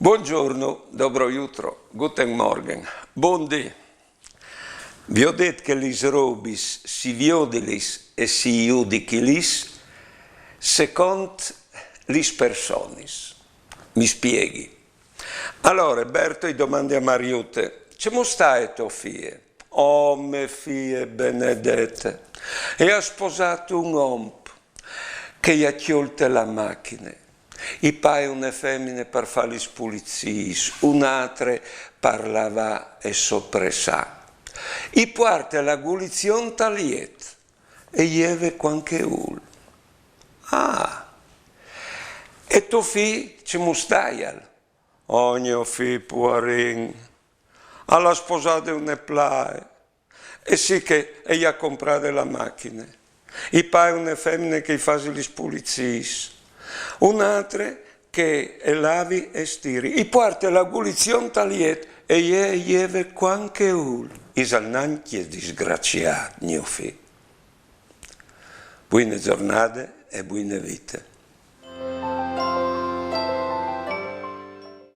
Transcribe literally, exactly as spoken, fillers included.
Buongiorno, dobro jutro, guten Morgen, bundì. Vi ò det che lis robis si viodilis e si judichilis secont lis personis. Mi spieghi. Alore, Berto i domande a Mariute: «Cemût stae tô fie?» «Oh, mê fie benedete, e à sposât un om che i à cjolte la machine. I pae une femine par fâ lis puliziis, une altre par lavâ e sopressâ. I puarte la gulizion tal jet e jeve cuant che e vûl.» «Ah, e to fi cemût staial?» «Oh, gno fi puarin, al à sposade une plae, e sì che e i à comprade la machine. I pae une femine che i fasi lis puliziis, une altre che e lavi e stiri. I puarte la gulizion tal jet e jê e jeve cuant che e vûl. Isal nancje disgraciât, gno fi.» Buine zornade e buine vite.